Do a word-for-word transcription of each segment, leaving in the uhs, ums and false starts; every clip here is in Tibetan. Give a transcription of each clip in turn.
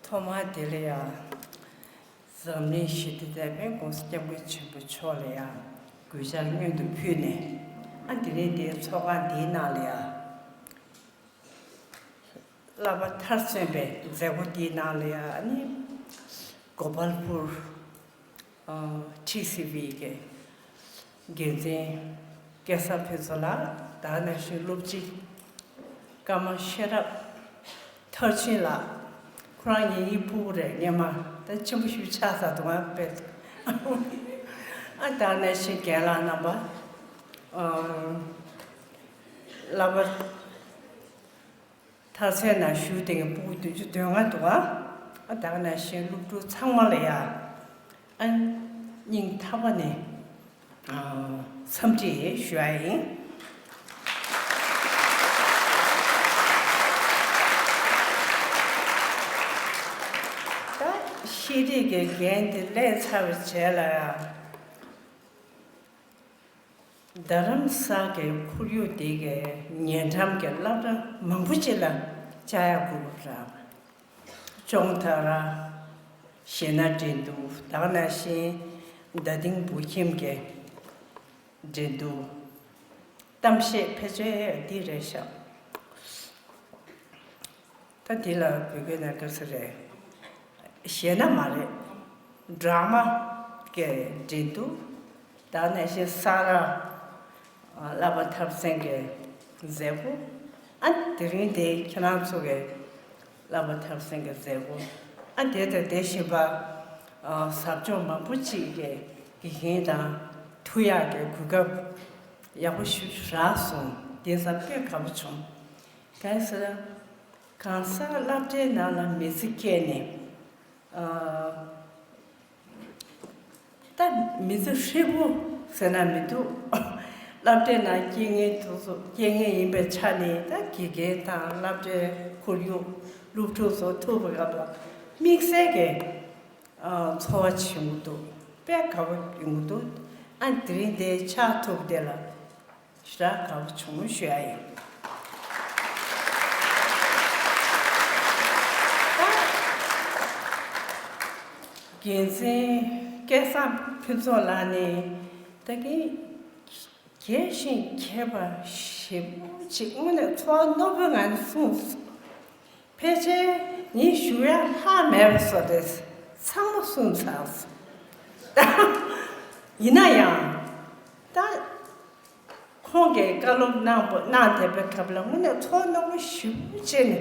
ཐོག་མར་དེ་ལ་ཡང་འཛམ་གླིང་ཞི་བདེ་དད་པའི་༸གོང་ས་༸སྐྱབས་མགོན་ཆེན་པོ་མཆོག་ལ་ཡང་གུས་ཕྱག་སྔོན་དུ་ཕུལ་ནས། ཨ་དེ་རིང་འདིའི་ཚོགས་ཁང་འདིའི་ནང་ལ་ཡང་བསླབ་པ་མཐར་སོན་པའི་མཛད་སྒོ་འདིའི་ནང་ལ་ཡང་ཨ་ནི་གོ་པལ་པུར་ཨ་ཊི་སི་ཝི་གི་འགན་འཛིན་སྐལ་བཟང་ཕུན་ཚོགས་ལགས། དེ་ནང་བཞིན་སློབ་སྤྱི་ཀརྨ་ཤེས་རབ་མཐར་ཕྱིན་ལགས། ཁོ་རང་ངའི་སྤུ་གུ་རེད། སྔོན་མ་ད་ཆེན་པོ་ཞིག་ཆགས་ཚར་འདུག་ཨ་དཔེ། ཨ་དེ་ནང་བཞིན་རྒན་ལགས་རྣམ་པ། ཨ་བསླབ་པ་མཐར་སོན་ནང་ཞུགས་བསྡད་མཁན་སྤུ་གུ་བདུན་ཅུ་དོན་ལྔ་འདུག་ཨ་དེ་ནང་བཞིན་སློབ་ཕྲུག་ཚང་མ་ལ་ཡ་ཨ་སྙིང་ཐག་པ་ནས་འཚམས་འདྲི་ཞུ་ཡ་ཡིན། ད་ཤེས་རིག་གི་འགན་དེ་ལེན་ཚར་བའི་རྗེས་ལ་ཡ། རྡ་རམ་ས་གའི་ཁོར་ཡུག་དེ་གའི་ཉེ་འགྲམ་གྱི་སློབ་གྲྭ་མང་པོ་ཅིག་ལ་བཅར་ཡག་དགོས་པ་རེད། ཅོང་ཐ་ར། གཞས་སྣ་འགྲན་བསྡུར། དེ་ནང་བཞིན་རྡ་སྟེང་བོད་ཁྱིམ་གྱི་འགྲན་བསྡུར། གཏམ་བཤད་ཕལ་ཆེར་འདི་རེད་ཤག་ད་འདི་ལ་བོད་སྐད་ནང་སྐབས་སུ་རེད། གཞས་སྣ་མ་རེད། ཌ་ར་མ་གི་འགྲན་བསྡུར། དེ་ནང་བཞིན་ས་ར་བསླབ་པ་མཐར་སོན་གྱི་མཛད་སྒོ། ཨ་དེ་རིང་དེ་ཁྱེད་རང་ཚོ་གི་བསླབ་པ་མཐར་སོན་གྱི་མཛད་སྒོ། ཨ་དེ་དང་དེ་བཞིན་པ་ཟབ་སྦྱོང་མང་པོ་ཅིག་གི་དགེ་རྒན་དང་ཐུག་ཡག་གི་གོ་སྐབས་ཡག་པོ་ཞིག་རག་སོང་། དེང་སང་དཔེ་དགའ་པོ་བྱུང་། གང་ཟེར་ན། གང་ཟག་སློབ་གྲྭའི་ནང་ལ་མི་ཚེ་སྐྱེལ་ནས། ཨ་ད་མི་ཚེ་ཧྲིལ་པོ་ཟེར་ན་མི་འདུག་སློབ་གྲྭའི་ནང་སྐྱེལ་མཁན་དེ་ཚོ་སྐྱེལ་མཁན་ཡིན་པའི་ཆ་ནས། ད་དགེ་རྒན་དང་སློབ་གྲྭའི་ཁོར་ཡུག་སློབ་ཕྲུག་ཚོ་ཐུག་པའི་སྐབས་ལ་དམིགས་བསལ་གྱི་ཨ་ཚོར་བ་བྱུང་གི་འདུག་དཔེ་དགའ་པོ་ཡོང་གི་འདུག་ཨ་དེ་རིང་འདིར་ཕྱག་ཐུག་དེ་ལ་ཞེ་དྲག་དགའ་པོ་བྱུང་ཞུ་ཡ་ཡིན། འགན་འཛིན་སྐལ་བཟང་ཕུན་ཚོགས་ལགས་ནས་ད་གིན་རྒྱས་ཤིང་མཁས་པ་ཞེ་པོ་ཅིག་དངོས་གནས་ཚོར་བ་རྣོན་པོའི་ངང་ནས་གསུངས་སོང་། ཕལ་ཆེར་ངས་ཞུ་ཡ་ལྷག་མེད་པ་བཟོ་འདྲ། ཚང་མ་གསུངས་ཚར་སོང་། ཡིན་ན་ཡང་ད་ཁོང་གིས་བཀའ་སློབ་གནང་པ་གནང་བསྡད་པའི་སྐབས་ལ་དངོས་གནས་ཚོར་རྣོན་པོ་ཞེ་པོ་ཅིག་ནས་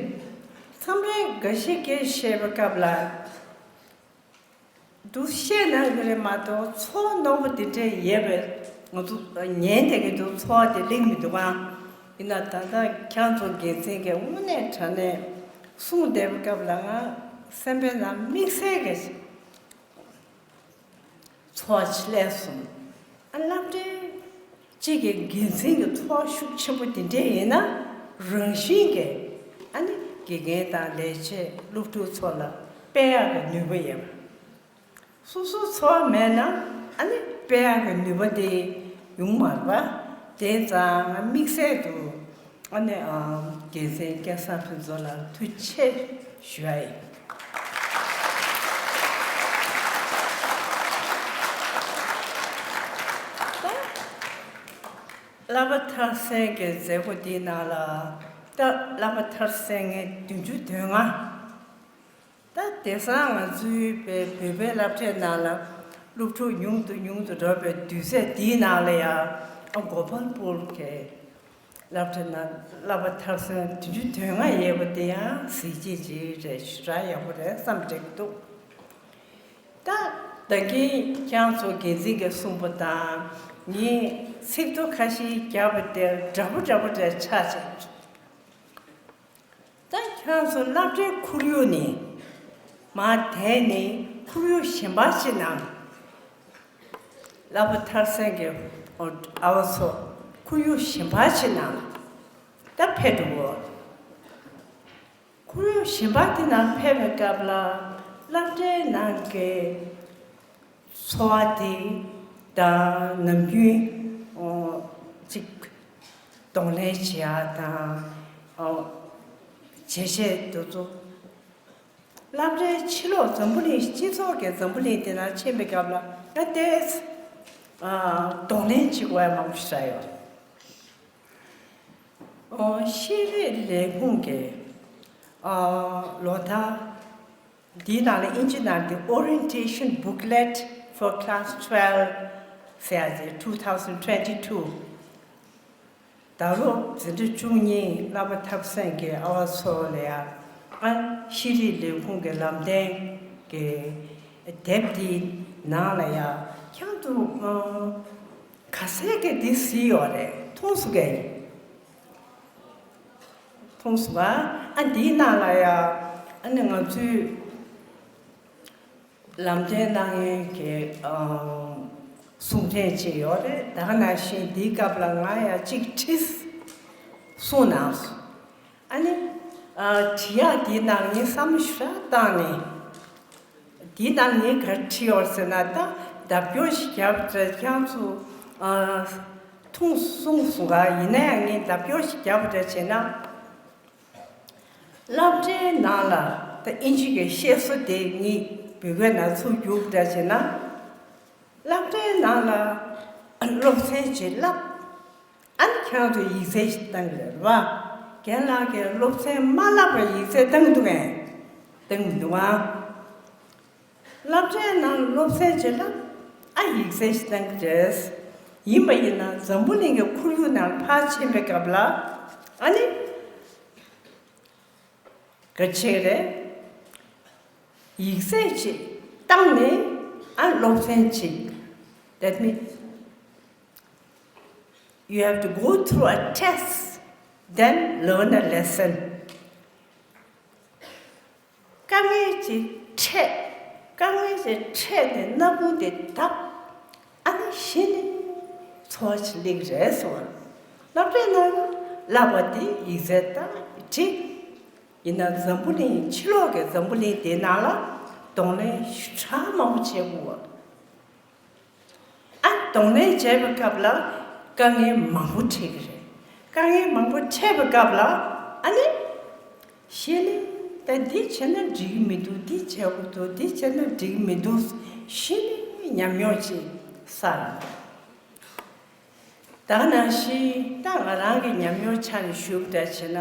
མཚམས་རེ་འགའ་ཞིག་གིས་བཤད་པའི་སྐབས་ལ། འདུག་བཤད་གནང་གི་རེད་མ་གཏོགས། ཚོར་རྣོན་པོ་དེ་འདྲ་ཡོད་པའི་ང་ཚོ་ཉན་བསྡད་ཀྱི་འདུག་ཚོར་བ་དེ་སླེབས་མི་འདུག་ཨང་། ཡིན་ན་ད་ལྟ་ཁྱེད་ཚོ་འགན་འཛིན་གྱིས་དངོས་གནས་དྲང་གནས་གསུངས་བསྡད་པའི་སྐབས་ལ། ང་སེམས་པའི་ནང་དམིགས་བསལ་གྱི་ཚོར་བ་ཞིག་སླེབས་སོང་། ཨ་སློབ་གྲྭའི་གཅིག་གི་འགན་འཛིན་གྱི་ཚོར་བ་ཤུགས་ཆེན་པོ་དེ་འདྲ་ཡིན་ན། རང་བཞིན་གྱིས་ཨ་ནི་དགེ་རྒན་དང་ལས་བྱེད་སློབ་ཕྲུག་ཚོ་ལ་སྤེལ་ཡག་གི་ནུས་པ་ཡོད་པ། སོ་སོའི་ཚོར་བ་མེད་ན་ཨ་ནི་སྤེལ་ཡག་གི་ནུས་པ་དེ་ཡོང་མ་རེད་པ། དེ་ཙང་ང་དམིགས་བསལ་དུ་ཨ་ནི་ཨ་འགན་འཛིན་སྐལ་བཟང་ཕུན་ཚོགས་ལ་ཐུགས་རྗེ་ཆེ་ཞུ་ཡ་ཡིན། ད་བསླབ་པ་མཐར་སོན་གྱི་མཛད་སྒོ་འདིའི་ནང་ལ། ད་བསླབ་པ་མཐར་སོན་མཁན་བདུན་ཅུ་དོན་ལྔ། ད་དེང་སང་ང་ཚོའི་བོད་པའི་སློབ་གྲྭའི་ནང་ལ་སློབ་ཕྲུག་ཉུང་དུ་ཉུང་དུ་འགྲོ་བའི་དུས་ཚོད་འདིའི་ནང་ལ་ཡང་། ཨ་གོ་པལ་པུར་གྱི་སློབ་གྲྭའི་ནང་བསླབ་པ་མཐར་སོན་བདུན་ཅུ་དོན་ལྔ་ཡོད་པ་དེ་ཡང་གཟི་བརྗིད་ཅིག་རེད། ཞེ་དྲག་ཡག་པོ་རེད་བསམ་བསྡད་ཀྱི་འདུག་ད་ད་གིན་ཁྱེད་ཚོ་འགན་འཛིན་གྱིས་གསུངས་པ་དང་། ངས་ཚིག་ཐོ་ཁ་ཤས་བརྒྱབ་པ་དེ་འདྲ་པོ་འདྲ་པོ་འདྲ་ཆགས་བྱས། ད་ཁྱེད་ཚོ་སློབ་གྲྭའི་ཁོར་ཡུག་ནས་མར་དེད་ནས་ཁོར་ཡུག་གཞན་པ་ཞིག་ནང་། བསླབ་པ་མཐར་སོན་གྱི་ཨ་བ་ཚོ་ཁོར་ཡུག་གཞན་པ་ཞིག་ནང་ད་ཕེབས་འགྲོ་གོ། ཁོར་ཡུག་གཞན་པ་དེ་ནང་ཕེབས་པའི་སྐབས་ལ་སློབ་གྲྭའི་ནང་གི་འཚོ་བ་དེ་དང་ནམ་རྒྱུན་ཨོ་ཅིག་གདོང་ལེན་བྱེད་ཡག་དང་། ཨོ་བྱས་བྱས་དེ་ཚོ་ སློབ་གྲྭའི་ཕྱི་ལོགས་འཛམ་བུ་གླིང་སྤྱི་ཚོགས་ཀྱི་འཛམ་བུ་གླིང་དེ་ན་ཕྱིན་པའི་སྐབས་ལ་ང་ཏོག་ཙམ་གདོང་ལེན་བྱེད་དགོས་ཡ་མང་པོ་ཞིག་རག་ཡོད། ཨོ། ཤེས་རིག་ལས་ཁུངས་ཀྱི་ཨོ་ལོ་ལྟར་འདིའི་ནང་ལ་ཨིན་ཇི་ནང་དེ་Orientation Booklet for Class twelve ཟེར་ཡ་དེ་two thousand twenty-two། ཟླ་ལོ་འཛིན་གྲྭ་བཅུ་གཉིས་བསླབ་པ་མཐར་སོན་གྱི་ཨ་བ་ཚོ་ལ་ཡ་ཨ་ཤེས་རིག་ལས་ཁུངས་ཀྱི་ལམ་སྟོན་གྱི་དེབ་འདིའི་ནང་ལ་ཡ་ཁྱང་དུ་ཨ་ག་ཚད་ཀྱི་འདི་གཟིགས་ཡོད་རེད། མཐོང་སོང་གས། མཐོང་སོང་ཨ། ཨ་འདིའི་ནང་ལ་ཡ་ཨ་ནི་ང་ཚོའི་ལམ་སྟོན་གནང་མཁན་གྱི་ཨ་གསུང་འཕྲིན་ཅིག་ཡོད་རེད། ད་ག་ནང་བཞིན་འདིའི་སྐབས་ལ་ང་ཡ་གཅིག་བྲིས་གསུངས་གནང་སོང་། ཨ་ནི་ཨ་བྲིས་ཡག་འདིའི་ནང་ངས་བསམ་བློ་ཞེ་དྲག་བཏང་ནས། འདིའི་ནང་ངས་ག་རེ་བྲིས་ཡོད་ཟེར་ན། ད་ལྡབ་སྐྱོར་ཞིག་བརྒྱབ་དྲ་ཁྱང་ཚོ་ཨ་ཐུང་གསུངས་སོང་ག། ཡིན་ན་ཡང་ངས་ལྡབ་སྐྱོར་ཞིག་བརྒྱབ་དྲ་བྱས་ན། སློབ་གྲྭའི་ནང་ལ་ད་ཨིན་ཇི་གི་བཤད་སྲོལ་དེ་ངས་བོད་སྐད་ནང་ཚུར་བསྒྱུར་དྲ་བྱས་ན། སློབ་གྲྭའི་ནང་ལ་སློབ་ཚན་ཅིག་བསླབ། ཨ་ནི་ཁྱེད་རང་ཚོ་ཡིག་ཚད་ཞིག་བཏང་གི་རེད་བ། རྒན་ལགས་ཀྱིས་སློབ་ཚན་མ་བསླབ་པར་ཡིག་ཚད་བཏང་འདུག་ངས། བཏང་མི་འདུག་ཨ། སློབ་གྲྭའི་ནང་སློབ་ཚན་ཅིག་བསླབ། ཨ་ཡིག་ཚད་ཞིག་བཏང་གི་རེད། ཡིན་པ་ཡིན་ན་འཛམ་བུ་གླིང་གི་ཁོར་ཡུག་ནང་ཕར་ཕྱིན་པའི་སྐབས་ལ། ཨ་ནི། ག་ཆེ་རེད། ཡིག་ཚད་ཅིག་བཏང་ནས་ཨ་སློབ་ཚན་ཅིག That means you have to go through a test, then learn a lesson. དཀའ་ངལ་ཅིག་འཕྲད། དཀའ་ངལ་ཅིག་འཕྲད་ནས་སྣ་ཁུང་དེ་བརྡབས། ཨ་ནི་གཞི་ནས་འཚོ་བ་ཞིག་སླེབས་རེད་ཟེར་བ། སློབ་གྲྭའི་ནང་བསླབ་པ་དེ་ཡིག་ཚད་ལྟར་བྲིས། ཡིན་ན་འཛམ་བུ་གླིང་ཕྱི་ལོགས་ཀྱི་འཛམ་བུ་གླིང་དེའི་ནང་ལ་གདོང་ལེན་ཞེ་དྲག་མང་པོ་བྱེད་དགོས་པ། ཨ་གདོང་ལེན་བྱས་པའི་སྐབས་ལ་དཀའ་ངལ་མང་པོ་འཕྲད་ཀྱི་རེད། དཀའ་ངལ་མང་པོ་འཕྲད་པའི་སྐབས་ལ་ཨ་ནི་གཞི་ནས་ད་འདི་བྱས་ན་འགྲིག་གི་མི་འདུག་འདི་བྱེད་དགོས་འདུག་འདི་བྱས་ན་འགྲིག་གི་མི་འདུག་གཞི་ནས་ཉམས་མྱོང་ཅིག་བསགས་ཡོང་། ད་ག་ནང་བཞིན་ད་ང་རང་གི་ཉམས་མྱོང་ཆ་ནས་ཞུ་བ་འདྲ་བྱས་ན།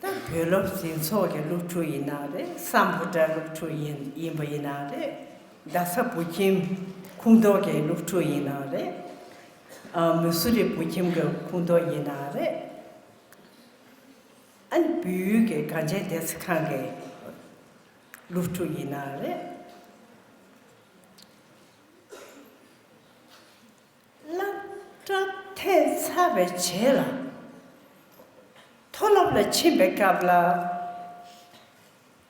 ད་བོད་སློབ་འཛིན་ཚོགས་ཀྱི་སློབ་ཕྲུག་ཡིན་ན་རེད། སམ་བྷོ་ཊ་སློབ་ཕྲུག་ཡིན་ཡིན་པ་ཡིན་ན་རེད། རྡ་ས་བོད་ཁྱིམ་ཁོངས་གཏོགས་ཀྱི་སློབ་ཕྲུག་ཡིན་ན་རེད། ཨ་མི་སུ་རི་བོད་ཁྱིམ་གྱི་ཁོངས་གཏོགས་ཡིན་ན་རེད། ཨ་ནི་བོད་ཡུལ་གྱི་གངས་ཅན་བསྟན་འཛིན་ཁང་གི་སློབ་ཕྲུག་ཡིན་ན་རེད། སློབ་གྲྭ་ཐོན་ཚར་བའི་རྗེས་ལ་མཐོ་སློབ་ལ་ཕྱིན་པའི་སྐབས་ལ་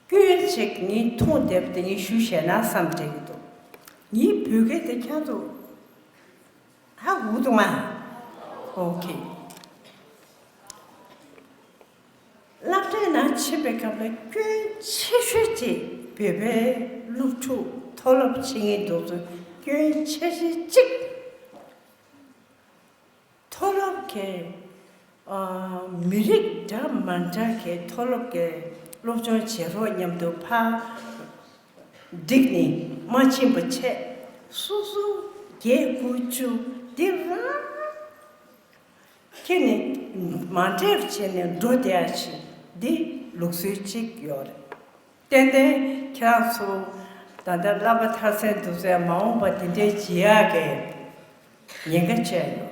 སྐྱོན་ཅིག་ངས་མཐོང་བསྡད་པ་དེ་ངས་ཞུ་བཤད་ན་བསམ་བསྡད་ཀྱི་འདུག་ངའི་བོད་སྐད་དེ་ཁྱེད་ཚོ་ཧ་གོ་འདུག་ཨ། ཨོ་ཁེ། སློབ་གྲྭའི་ནང་ཕྱིན་པའི་སྐབས་ལ་སྐྱོན་ཆེ་ཤོས་ཅིག་བོད་པའི་སློབ་ཕྲུག་མཐོ་སློབ་ཕྱིན་མཁན་དེ་ཚོ་སྐྱོན་ཆེ་ཤོས་གཅིག་མཐོ་སློབ་ཀྱི་ཨ་མི་རིགས་འདྲ་མ་འདྲ་གི་མཐོ་སློབ་ཀྱི་སློབ་སྦྱོང་བྱེད་རོགས་མཉམ་དུ་ཕར་བསྒྲིགས་ནས་མ་ཕྱིན་པ་བྱས། སོ་སོ་བརྒྱད་དགུ་བཅུ་འདི་རང་ཁྱེད་ནི་མ་འདྲེས་བྱས་ནས་འགྲོ་བསྡད་ཡ་ཞིག་འདི་ལུགས་སྲོལ་གཅིག་ཡོད་རེད། ཏན་ཏན་ཁྱེད་རང་ཚོ་ད་ལྟ་བསླབ་པ་མཐར་སོན་འདུག་ཟེར་མ་འོངས་པ་འདི་འདྲའི་བྱེད་ཡག་གི་ཉེན་ཁ་ཆེ་ཡོད།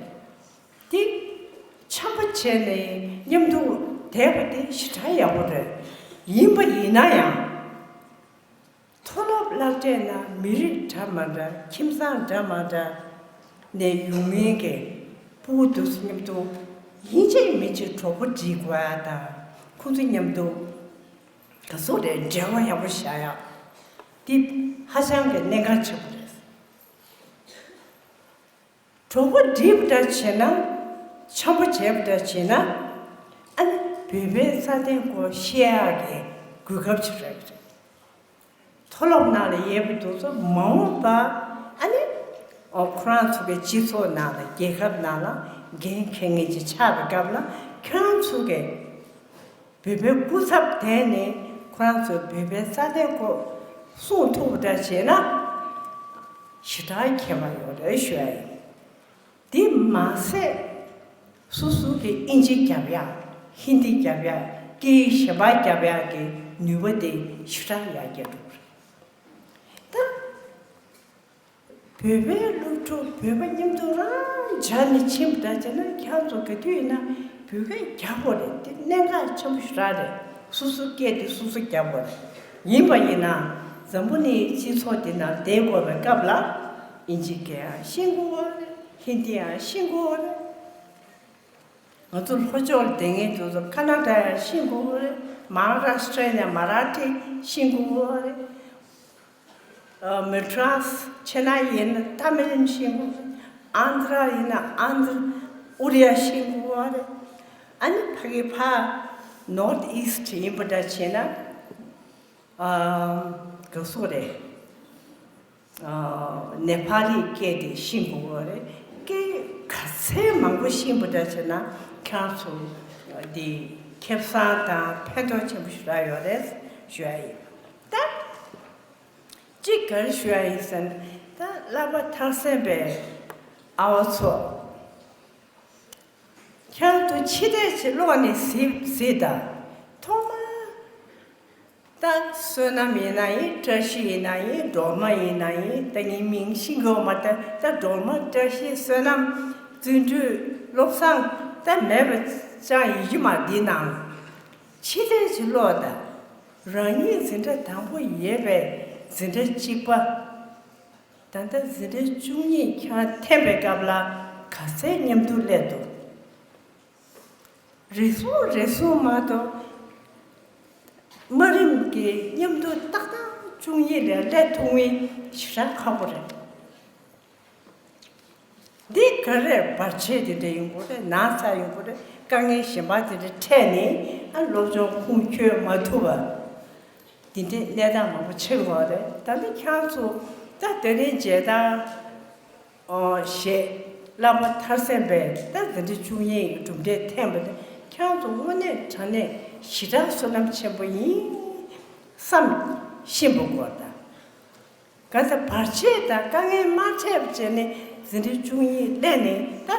འདི་འཆམ་པོ་བྱས་ནས་མཉམ་དུ་བསྡད་པ་དེ་ཞེ་དྲག་ཡག་པོ་རེད། ཡིན་པ་ཡིན་ན་ཡང་། མཐོ་སློབ་སློབ་གྲྭའི་ནང་མི་རིགས་འདྲ་མ་འདྲ་ཁྱིམ་ཚང་འདྲ་མ་འདྲ་ནས་ཡོང་མཁན་གྱི་ཕྲུ་གུ་དེ་ཚོ་མཉམ་དུ་ཡིན་གཅིག་མིན་གཅིག་གྲོགས་པོ་སྒྲིག་དགོས་ཡ་དང་ཁོང་ཚོ་མཉམ་དུ་ག་ཚོད་རེད་འབྲེལ་བ་ཡག་པོ་བཞག་ཡ་འདི་ཧ་ཅང་གི་གནད་འགག་ཆེན་པོ་རེད། གྲོགས་པོ་སྒྲིག་པ་འདྲ་བྱས་ན་འཆམ་པོ་བྱས་པ་འདྲ་བྱས་ན་ཨ་ནི་བོད་པའི་རྩ་དོན་སྐོར་བཤད་ཡག་གི་གོ་སྐབས་ཅིག་རག་གི་རེད། མཐོ་སློབ་ནང་ལ་ཡོད་པའི་དེ་ཚོ་མ་འོངས་པ་ཨ་ནི་ཨོ་ཁོ་རང་ཚོ་གི་སྤྱི་ཚོགས་ནང་ལ་རྒྱལ་ཁབ་ནང་ལ་འགན་འཁྱེར་མཁན་ཅིག་ཆགས་པའི་སྐབས་ལ་ཁྱེད་རང་ཚོ་གི་བོད་པའི་སྐུ་ཚབ་དེ་ནས་ ཁོ་རང་ཚོས་བོད་པའི་རྩ་དོན་སྐོར་གསུང་ཐུབ་པ་འདྲ་བྱས་ན་ཞེ་དྲག་ཁྱད་པར་ཡོད་རེད་ཞུ་ཡ་ཡིན། འདི་མ་ཟད་སོ་སོ་གི་ཨིན་ཇི་རྒྱབ་ཡག་ཧིན་དི་རྒྱབ་ཡག་སྐད་ཡིག་གཞན་པ་རྒྱབ་ཡག་གི་ནུས་པ་དེ་ཞེ་དྲག་ཡར་རྒྱས་འགྲོ་གི་རེད། ད། བོད་པའི་སློབ་ཕྲུག་བོད་པ་མཉམ་དུ་རང་སྦྱར་ནས་ཕྱིན་པ་འདྲ་བྱས་ན་ཁྱེད་ཚོ་ག་དུས་ཡིན་ན་བོད་སྐད་རྒྱག་དགོས་རེད། དེ་གནད་འགག་ཆེན་པོ་ཞེ་དྲག་རེད། སོ་སོ་སྐད་དེ་སོ་སོ་རྒྱག་དགོས་རེད། ཡིན་པ་ཡིན་ན་འཛམ་བུ་གླིང་སྤྱི་ཚོགས་འདི་ནང་བསྡད་དགོས་པའི་སྐབས་ལ་ཨིན་ཇི་སྐད་ཡང་ཤེས་དགོས་རེད། ཧིན་དི་ཡང་ཤེས་དགོས་རེད། ང་ཚོ་ལྷོ་ཕྱོགས་ལ་བསྡད་མཁན་དེ་ཚོ་ཁ་ན་ཌ་ཡང་ཤེས་དགོས་རེད། མ་ཧཱ་རཱ་ཤི་ཊ་ཡང་མ་ར་ཐི་ཤེས་དགོས་རེད། ཨ། མ་ཌ་རཱས་ཆེ་ན་ཡིན་ན་ཏཱ་མིལ་ཤེས་དགོས་རེད། ཨན་དྷ་ར་ཡིན་ན་ཨན་དྷ་ཨོ་རི་ཡ་ཤེས་དགོས་རེད། ཨ་ནི་ཕ་གི་ཕ་ནོར་ཐི་ཨིསཊ་ཡིན་པ་འདྲ་བྱས་ན། ཨ། ག་སོག་རེད། ཨ། ནེ་པ་ལི་སྐད་དེ་ཤེས་དགོས་རེད། སྐད་ག་ཚད་མང་པོ་ཤེས་པ་འདྲ་བྱས་ན་ཁྱེད་རང་ཚོ་འདི་ཁེ་བཟང་དང་ཕན་ཐོགས་ཆེན་པོ་ཞེ་དྲག་ཡོད་རེད་ཞུ་ཡ་ཡིན། ད་གཅིག་ག་རེ་ཞུ་ཡ་ཡིན་ཟེར་ན། ད་བསླབ་པ་མཐར་སོན་པའི་ཨ་བ་ཚོ། ཁྱེད་ཚོ་ཕྱི་བལྟས་ཀྱི་ཀློག་ནས་གཟིགས་གཟིགས་དང་། ཐོག་མར་ད་བསོད་ནམས་ཡིན་ན་ཡིན། བཀྲ་ཤིས་ཡིན་ན་ཡིན། སྒྲོལ་མ་ཡིན་ན་ཡིན། ད་ངའི་མིང་ཤེས་ཀྱི་ཡོད་མ་རེད། ད་སྒྲོལ་མ། བཀྲ་ཤིས། བསོད་ནམས། བརྩོན་འགྲུས། བློ་བཟང་། ད་མེད་པ་ཅང་ཡོད་ཀྱི་མ་རེད། འདི་ནང་ཕྱི་བལྟས་ཀྱི་ཀློག་དང་། རང་ཉིད་འཛིན་གྲྭ་དང་པོ་ཡོད་པའི་འཛིན་གྲྭ་གཅིག་པ། ད་ལྟ་འཛིན་གྲྭ་བཅུ་གཉིས་ཁྱེད་རང་འཐེན་པའི་སྐབས་ལ་ག་ཚད་མཉམ་དུ་སླེབས་འདུག་རེ་ཟུང་རེ་ཟུང་མ་གཏོགས་དམའ་རིམ་གྱི་མཉམ་དུ་ཏག་ཏག་བཅུ་གཉིས་ལ་སླེབས་ཐུབ་མིན་ཞེ་དྲག་ཁག་པོ་རེད། འདི་ག་རེ་བར་ཆད་དེ་འདྲ་ཡོང་གི་རེད། ན་ཚ་ཡོང་གི་རེད། དཀའ་ངལ་གཞན་པ་དེ་འདྲ་འཕྲད་ནས་ཨ་སློབ་སྦྱོང་ཁུངས་འཁྱོལ་མ་ཐུབ་པ། དེ་འདྲའི་གནས་སྟངས་མང་པོ་ཕྱིན་ཡོད་རེད། ད་ནི་ཁྱེད་ཚོ་ད་དེ་རིང་མཇལ་དར་ཞེས་བསླབ་པ་མཐར་སོན་པའི་ད་འཛིན་གྲྭ་བཅུ་གཉིས་ཀྱི་གྲུབ་འབྲས་ཐོན་པ་དེ་ཁྱེད་ཚོ་དངོས་གནས་དྲང་གནས་ཞེ་དྲག་བསོད་ནམས་ཆེན་པོ་ཡིན་བསམ་ཤིན་པོ་དགོས་ད། ག་ཚོད་བར་ཆད་དང་དཀའ་ངལ་མ་འཕྲད་པ་བྱས་ནས་འཛིན་གྲྭ་བཅུ་གཉིས་སླེབས་ནས་ད་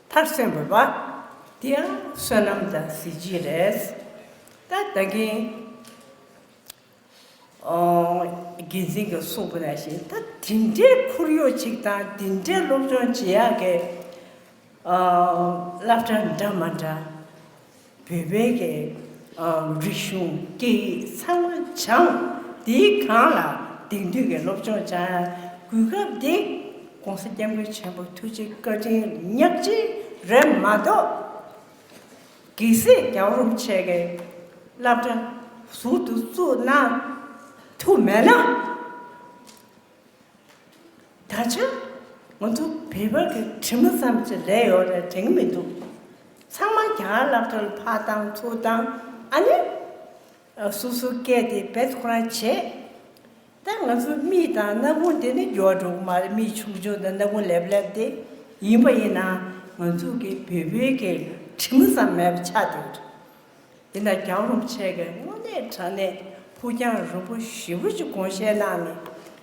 མཐར་སོན་པ་བ། དེ་ཡང་བསོད་ནམས་དང་གཟི་བརྗིད་རེད། ད་ད་གིན་འགན་འཛིན་གྱིས་གསུངས་པ་ནང་བཞིན་ད་དེ་འདྲའི་ཁོར་ཡུག་ཅིག་དང་དེ་འདྲའི་སློབ་སྦྱོང་བྱེད་ཡག་གི་སློབ་གྲྭ་འདྲ་མ་འདྲ། བོད་པའི་གི་རིག་གཞུང་སྐད་ཡིག་ཚང་མ་སྦྱངས། དེའི་སྒང་ལ་དེང་དུས་ཀྱི་སློབ་སྦྱོང་སྦྱང་ཡ་གོ་སྐབས་དེ་༸གོང་ས་༸སྐྱབས་མགོན་ཆེན་པོ་ཐུགས་རྗེ་བཀའ་དྲིན་ཉག་གཅིག་རེད་མ་གཏོགས། གལ་སྲིད་རྒྱལ་བ་རིན་པོ་ཆེ་གི་སློབ་གྲྭ་ཟུར་དུ་བཙུགས་གནང་ཐུབ་མེད་ན། ད་ཆ་ང་ཚོ་བོད་པ་གི་དྲི་མ་ཙམ་ཅིག་ལས་ཡོད་རེད་དྲན་གི་མི་འདུག་ཚང་མ་རྒྱ་གར་སློབ་གྲྭ་ལ་ཕར་བཏང་ཚུར་བཏང་། ཨ་ནི་སོ་སོའི་སྐད་དེ་བེད་ཁོ་རང་བྱས། ད་ང་ཚོ་མིག་དང་སྣ་ཁུང་དེ་ནི་འགྱུར་བ་འགྲོ་གི་མ་རེད། མིག་ཆུང་ཆུང་དང་སྣ་ཁུང་ལེབ་ལེབ་དེ་ཡིན་པ་ཡིན་ན་ང་ཚོ་གི་བོད་པའི་གི་དྲི་མ་ཙམ་མེད་པ་ཆགས་བསྡད་ཡོད་རེད། དེ་ན་རྒྱལ་བ་རིན་པོ་ཆེ་གིས་དངོས་གནས་དྲང་གནས་ཕུགས་རྒྱང་རིང་པོ་ཞེ་པོ་ཅིག་དགོངས་བཞེས་གནང་ནས་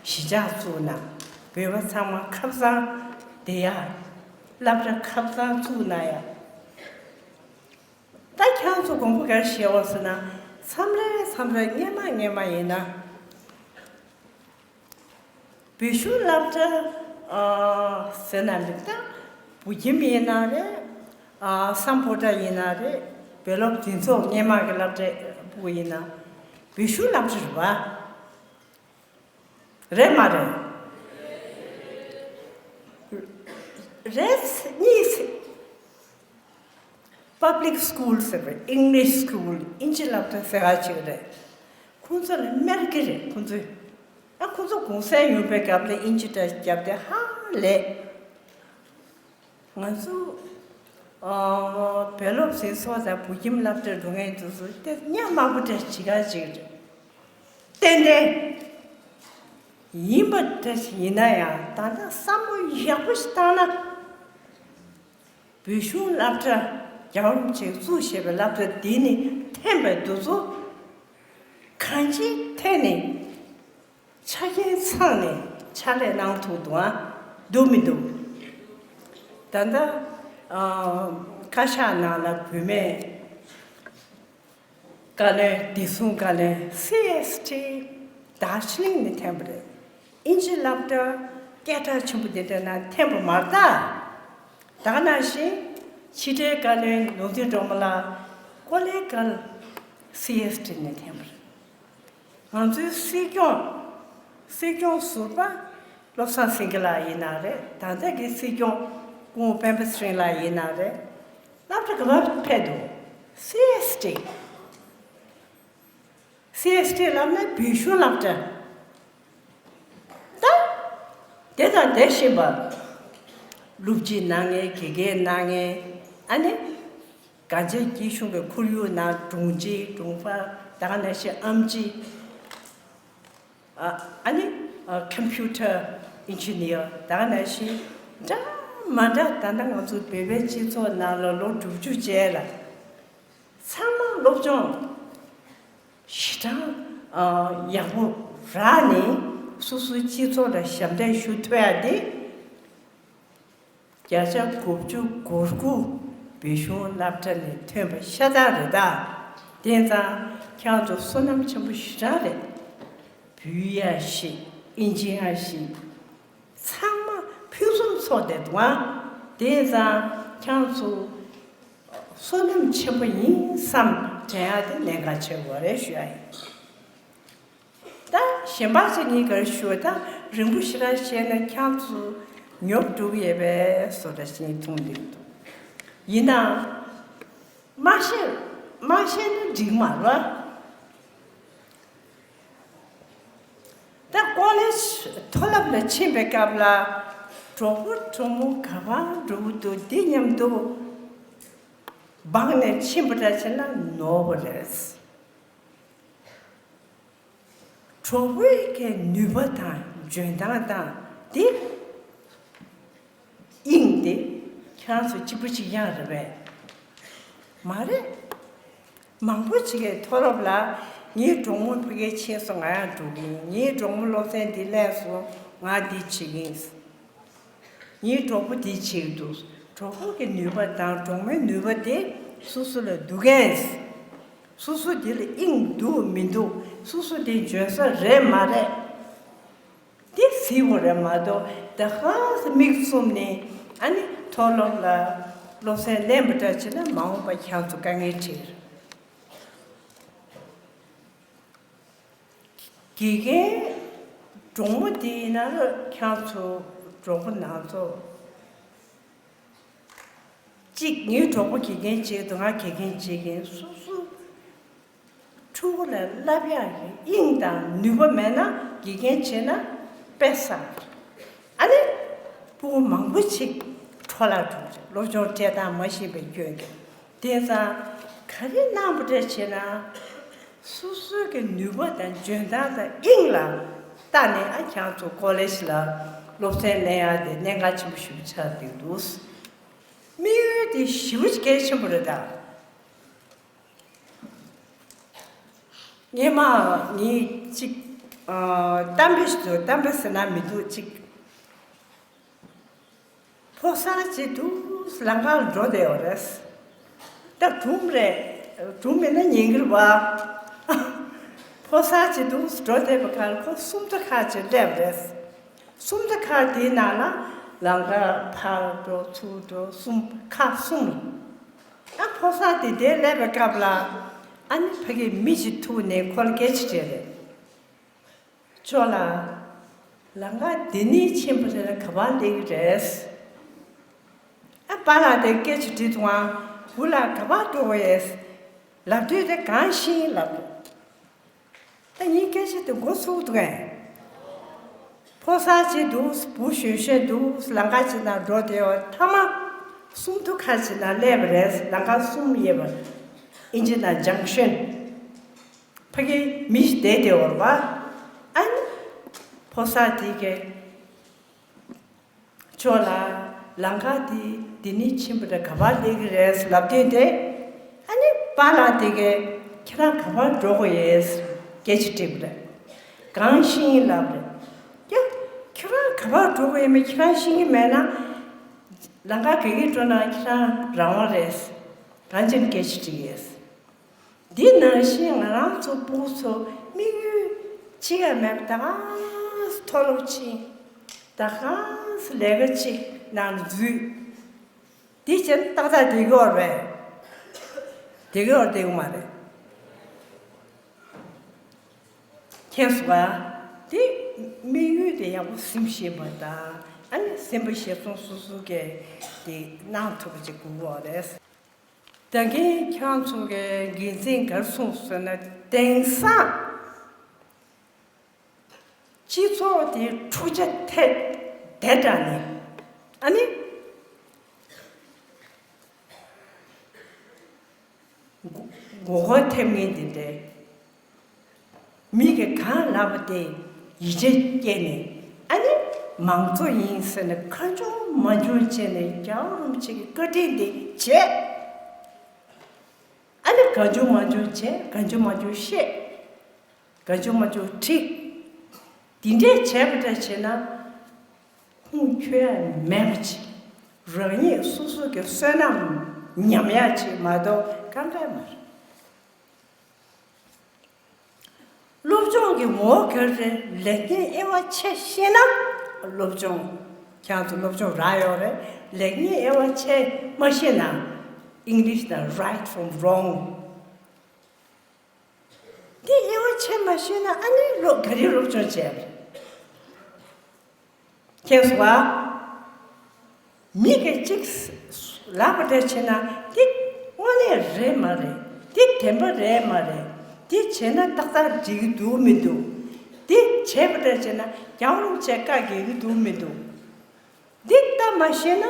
གཞིས་ཆགས་བཙུགས་གནང་། བོད་པ་ཚང་མ་ཁ་སང་བསྡད་ཡ། སློབ་གྲྭ་ཁ་སང་བཙུགས་གནང་ཡ། ད་ཁྱེད་ཚོ་དགོངས་པ་ག་རེ་བཞེས་པ་ཟེར་ན། མཚམས་རེ་མཚམས་རེ་སྔན་མ་སྔན་མ་ཡིན་ན། བོད་གཞུང་སློབ་གྲྭ་ཨ་ཟེར་ན་མི་ད་བོད་ཁྱིམ་ཡིན་ན་རེད། ཨ་སམ་བྷོ་ཊ་ཡིན་ན་རེད། བོད་སློབ་འཛིན་ཚོགས་སྔན་མ་གི་སློབ་གྲྭ་ཕྲུ་གུ་ཡིན་ན་བོད་གཞུང་སློབ་གྲྭ་རེད་པ། རེད་མ་རེད། རེད་གཉིས། Public school ཟེར་བའི་English school ཨིན་ཇི་སློབ་གྲྭ་ཟེར་བ་ཅིག་རེད། ཁོང་ཚོ་ལ་སྨད་ཀྱི་རེད་ཁོང་ཚོས། ཨ་ཁོང་ཚོ་གུང་སེང་ཡོང་པའི་སྐབས་ལ་ཨིན་ཇི་འདྲ་བརྒྱབ་སྟེ་ཧ་ལས། ང་ཚོ་ཨ་བོད་སློབ་ཟིན་སོགས་དང་བོད་ཁྱིམ་སློབ་གྲྭར་འགྲོ་མཁན་དེ་ཚོ་དེ་གཉའ་མང་པོ་འདྲ་ཞིག་ག་ཅིག་རེད། ཏན་ཏན་ཡིན་པ་འདྲ་ཞིག་ཡིན་ན་ཡང་ད་ལྟ་བསམ་བློ་ཡག་པོ་ཞིག་བཏང་ན། བོད་གཞུང་སློབ་གྲྭ་རྒྱལ་བ་རིན་པོ་ཆེས་བཙུགས་བཞག་པའི་སློབ་གྲྭ་འདི་ནི་འཐེན་པའི་དུས་ཚོད་ གང་ཅིའི་ཐད་ནས་ཆ་རྐྱེན་ཚང་ནས་ཕྱག་ལས་གནང་ཐུབ་འདུག་ཨ། འདུག་མི་འདུག་ད་ལྟ་ཨ་བཀའ་ཤག་ནང་ལ་བུད་མེད་བཀའ་བློན་བདེ་སྲུང་བཀའ་བློན་སི་ཨེས་ཊི་དར་ཇི་ལིང་ནས་ཐོན་པ་རེད། ཨིན་ཇི་སློབ་གྲྭ་སྐད་གྲགས་ཆེན་པོ་དེ་འདྲ་ནང་ཐོན་པ་མ་རེད་ད། ད་ག་ནང་བཞིན་ཕྱི་དྲིལ་བཀའ་བློན་ནོར་འཛིན་སྒྲོལ་མ་ལགས་ཀོ་ལེ་གལ་སི་ཨེས་ཊི་ནས་ཐོན་པ་རེད། ང་ཚོའི་སྲིད་སྐྱོང་། སྲིད་སྐྱོང་ཟུར་པ་བློ་བཟང་སེང་གེ་ལགས་ཡིན་ན་རེད། ད་ལྟ་གི་སྲིད་སྐྱོང་སྐུ་ངོ་སྤེན་པ་ཚེ་རིང་ལགས་ཡིན་ན་རེད། སློབ་གྲྭ་ག་པར་ཕེབས་འདུག་སི་ཨེས་ཊི། སི་ཨེས་ཊི་ལབ་ན་བོད་གཞུང་སློབ་གྲྭ། ད་དེ་དང་དེ་བཞིན་པ། སློབ་སྤྱི་གནང་མཁན། དགེ་རྒན་གནང་མཁན། ཨ་ནི་གངས་ཅན་སྐྱིད་གཤོངས་ཀྱི་ཁོར་ཡུག་ནང་དྲུང་ཆེ་དྲུང་འཕར། ད་ག་ནང་བཞིན་ཨེམ་ཆི། ཨ་ཨ་ནི་ཨ་ཀམ་པུ་ཊར་ཨིན་ཇི་ནི་ཡར། ད་ག་ནང་བཞིན་འདྲ་མ་འདྲ། ད་ལྟ་ང་ཚོ་བོད་པའི་སྤྱི་ཚོགས་ནང་ལ་ལོ་དྲུག་ཅུ་བྱས་ལ། ཚང་མ་སློབ་སྦྱོང་ཞེ་དྲག་ཨ་ཡག་པོ་རག་ནས་སོ་སོའི་སྤྱི་ཚོགས་ལ་ཞབས་འདེགས་ཞུ་ཐུབ་ཡ་དེ། བརྒྱ་ཆ་དགུ་བཅུ་གོ་དགུ་བོད་གཞུང་སློབ་གྲྭ་ནས་ཐོན་པ་ཤ་སྟག་རེད་ད། དེ་ཙང་ཁྱེད་ཚོ་བསོད་ནམས་ཆེན་པོ་ཞེ་དྲག་རེད། བོད་ཡིག་ཡང་ཤེས། ཨིན་ཇི་ཡང་ཤེས། ཚང་མ་ཕུན་སུམ་ཚོགས་བསྡད་འདུག་ཨ། དེ་ཙང་ཁྱེད་ཚོ་བསོད་ནམས་ཆེན་པོ་ཡིན་བསམ་དྲན་ཡ་དེ་གནད་འགག་ཆེན་པོ་རེད་ཞུ་ཡ་ཡིན། ད་གཞན་པ་ཅིག་ངས་ག་རེ་ཞུ་བ། ད་རིང་པོ་ཞེ་དྲག་བཤད་ན་ཁྱེད་ཚོ་ཉོབ་འགྲོ་གི་ཡོད་པའི་བཟོ་འདྲ་ཞིག་མཐོང་གི་འདུག་ཡིན་ནའང་མ་བཤད། མ་བཤད་ན་འགྲིག་མ་རེད། ད་ཀོ་ལེཇ་མཐོ་སློབ་ལ་ཕྱིན་པའི་སྐབས་ལ་གྲོགས་པོ་གྲོགས་མོ་ག་པར་འགྲོ་གི་འདུག་འདི་མཉམ་དུ་སྦངས་ནས་ཕྱིན་པ་འདྲ་བྱས་ན་ནོར་བ་རེད། གྲོགས་པོའི་གི་ནུས་པ་དང་འཇོན་ཐང་དང་དེ་དབྱིངས་དེ་ཁྱེད་རང་ཚོ་གཅིག་པ་གཅིག་རྐྱང་རེད་པས། མ་རེད། མང་པོ་ཅིག་གིས་མཐོ་སློབ་ལ་ངའི་གྲོགས་མོ་ཕ་གིར་ཕྱིན་སོང་། ང་ཡང་འགྲོ་གི་ཡིན། ངའི་གྲོགས་མོ་སློབ་ཚན་འདི་ལེན་སོང་། ང་འདི་བྱེད་ཀྱི་ཡིན། ངའི་གྲོགས་པོ་འདི་བྱེད་ཀྱི་འདུག་གྲོགས་པོ་གི་ནུས་པ་དང་གྲོགས་མོའི་ནུས་པ་དེ་སོ་སོ་ལ་འདུག་གས། སོ་སོ་དེ་ལ་དབྱིངས་འདུག་མི་འདུག་སོ་སོ་དེ་འཇོན་ས་རེད་མ་རེད། འདི་གཟིགས་དགོས་རེད་མ་གཏོགས་ད་ཧང་སང་མིག་བཙུམ་ནས་ཨ་ནི་མཐོ་སློབ་ལ་སློབ་ཚན་ལེན་པ་འདྲ་བྱས་ན་མ་འོངས་པ་ཁྱེད་ཚོ་དཀའ་ངལ་འཕྲད། དགེ་རྒན་གྲོགས་མོ་དེ་ཡིན་ན་ཁྱེད་ཚོ་གྲོགས་པོ་ནང་ཚོ། གཅིག་ངའི་གྲོགས་པོ་དགེ་རྒན་བྱེད་དུས་ང་དགེ་རྒན་བྱེད་ཀྱིན་སོ་སོ་ཕྲུ་གུ་ལ་བསླབ་ཡག་གི་དབྱིངས་དང་ནུས་པ་མེད་ན་དགེ་རྒན་བྱེད་ན་དཔེ་བསགས། ཨ་ནི་ཕྲུ་གུ་མང་པོ་ཅིག་འཕྲོ་བརླག་འགྲོ་གི་རེད། སློབ་སྦྱོང་སྤྲད་སྟངས་མ་ཤེས་པའི་སྐྱོན་གྱིས། དེ་ཙང་ག་རེ་གནང་པ་འདྲ་བྱས་ན་སོ་སོའི་གི་ནུས་པ་དང་འཇོན་ཐང་དང་དབྱིངས་ལ་བལྟས་ནས་ཨ་ཁྱེད་ཚོ་ཀོ་ལེཇ་ལ་སློབ་ཚན་ལེན་ཡག་དེ་གནད་འགག་ཆེན་པོ་ཞེ་པོ་ཆགས་བསྡད་འདུག་དམིགས་ཡུལ་དེ་ཞེ་པོ་གལ་ཆེན་པོ་རེད་ད། སྔོན་མ་ངས་གཅིག་ཨ་གཏམ་དཔེ་ཞིག་འདུག་གཏམ་དཔེ་ཟེར་ན་མི་འདུག་གཅིག་ཕོ་གསར་གཅིག་འདུག་ལམ་ཁར་འགྲོ་བསྡད་ཡོད་རེད། ད་གྲུམ་རེད། གྲུམ་མིན་ན་ཉན་གི་རེད་པ། ཕོ་གསར་གཅིག་འདུག་འགྲོ་བསྡད་པའི་ཁར་ཁོ་སུམ་མདའ་ཁག་ཅིག་སླེབས་རེད། སུམ་མདའ་ཁག་དེའི་ནང་ལ་ལམ་ཁ་ཕར་འགྲོ་ཚུར་འགྲོ་གསུམ་ཁག་གསུམ། ཨ་ཕོ་གསར་དེ་དེར་སླེབས་པའི་སྐབས་ལ་ཨ་ནི་ཕ་གིའི་མི་ཞིག་ཐུག་ནས་ཁོ་ལ་སྐད་ཆ་དྲིས་རེད། ཅོ་ལགས། ལམ་ཁ་འདི་ནས་ཕྱིན་པ་རེད་ན་ག་པར་སླེབས་ཀྱི་རེད། ཨ་པཱ་ལགས་དེ་སྐད་ཆ་དྲིས་དུས་ཨ་བུ་ལགས་ག་པར་འགྲོ་དགོས་ཡས། ལབ་དུས་དེ་གང་ཤེས་ལབ། ད་ངའི་སྐད་ཆ་དེ་མགོ་ཚོས་འདུག་གས། ཕོ་གསར་གཅིག་འདུག་བུ་གཞོན་གཞོན་འདུག་ལམ་ཁ་ཅིག་ནང་འགྲོ་བསྡད་ཡོད། མཐའ་མ་སུམ་མདོ་ཁ་ཅིག་ནང་སླེབས་པ་རེད། ལམ་ཁ་གསུམ་ཡོད་པ། ཨིན་ཇི་ནང་ཇང་ཤོན། ཕ་གིའི་མི་ཞིག་བསྡད་བསྡད་ཡོད་རེད་པ། ཨ་ནི་ཕོ་གསར་དེ་གས། ཅོ་ལགས། ལམ་ཁ་དེ་འདི་ནས་ཕྱིན་པ་རེད་ག་པར་སླེབས་ཀྱི་རེད་ལབ་དུས་དེ། ཨ་ནི་པཱ་ལགས་དེ་གས་ཁྱེད་རང་ག་པར་འགྲོ་དགོས་ཡས། སྐད་ཆ་དྲིས་པ་རེད། གང་ཤེས་ཡིན་ལབ་རེད། ཀྱ། ཁྱེད་རང་ག་པར་འགྲོ་དགོས་ཡིན་མིན་ཁྱེད་རང་ཤེས་ཀྱི་མེད་ན། ལམ་ཁ་ག་གིས་འགྲོ་ན་ཁྱེད་རང་རང་དབང་རེད། གང་བྱས་ནས་སྐད་ཆ་དྲིས་ཡོད། འདི་ནང་བཞིན་ང་རང་ཚོ་སྤུ་གུ་ཚོ་དམིགས་ཡུལ་གཅིག་ཡང་མེད་པ་ད་ག་སེ་མཐོ་སློབ་ཕྱིན། ད་ག་སེ་ལས་ཀ་གཅིག་ནང་འཛུལ། འདི་བྱས་ན་ཏག་ཏག་བསྡད་ཀྱི་ཡོད་རེད། བསྡད་ཀྱི་ཡོད་རེད་བསྡད་ཀྱི་མ་རེད། མཁྱེན་སོང་ང་། དེ་དམིགས་ཡུལ་དེ་ཡག་པོ་སེམས་ཤེས་པ་དང་ཨ་ནི་སེམས་པ་ཞེ་ཚོང་སོ་སོ་གས་དེ་གནང་ཐུབ་པ་ཅིག་དགོས་ཀྱི་རེད། ད་གིན་ཁྱེད་རང་ཚོ་གི་འགན་འཛིན་ག་རེ་གསུངས་སོང་ཟེར་ན། དེང་སང་སྤྱི་ཚོགས་དེ་འཁྲུག་ཆ་ཐེབས་བསྡད་དྲགས་ནས་ཨ་ནི། མགོ་སྐོར་ཐེབས་མཁན་དེ་འདྲའི་མི་གིས་གང་ལབ་པ་དེ་ཡིད་ཆེས་སྐྱེས་ནས་ཨ་ནི་མང་གཙོ་ཡིན་ཟེར་ནས་ཁ་ཆུང་མ་ཆུང་བྱས་ནས་རྒྱལ་བ་རིན་པོ་ཆེ་གི་བཀའ་དྲིན་དེ་བྱས། ཨ་ནི་གང་བྱུང་མང་བྱུང་བྱས། གང་བྱུང་མང་བྱུང་བཤད། གང་བྱུང་མང་བྱུང་ཁྲིད། འདི་འདྲས་བྱས་པ་འདྲ་བྱས་ན། ཁུངས་འཁྱོལ་ཡ་མེད་པ་ཅིག་རང་ཉིད་སོ་སོ་གི་བསོད་ནམས་ཉམས་ཡ་ཅིག་མ་གཏོགས་གང་ག་མ་རེད། སློབ་སྦྱོང་གི་ངོ་བོ་ག་རེ་རེད། ལེགས་ཉེས་དབྱེ་བ་ཕྱེ་ཤེས་ན་སློབ་སྦྱོང་། ཁྱེད་ཚོ་སློབ་སྦྱོང་རག་ཡོད་རེད། ལེགས་ཉེས་དབྱེ་བ་ཕྱེ་མ་ཤེས་ན། English དང་right from wrong འདི་དབྱེ་བ་ཕྱེ་མ་ཤེས་ན་ཨ་ནི་སློབ་ག་རེ་སློབ་སྦྱོང་བྱས་པ་རེད། མཁྱེན་སོང་ང་། མི་གིས་གཅིག་ལབ་པ་འདྲ་བྱས་ན་འདི་དངོས་གནས་རེད་མ་རེད། འདི་བདེན་པ་རེད་མ་རེད། འདི་བྱས་ན་ཏག་ཏག་འགྲིག་གི་འདུག་མི་འདུག་འདི་བྱས་པ་འདྲ་བྱས་ན་རྒྱལ་བ་རིན་པོ་ཆེ་བཀའ་འགལ་གྱི་འདུག་མི་འདུག་འདི་ལྟ་མ་ཤེས་ན་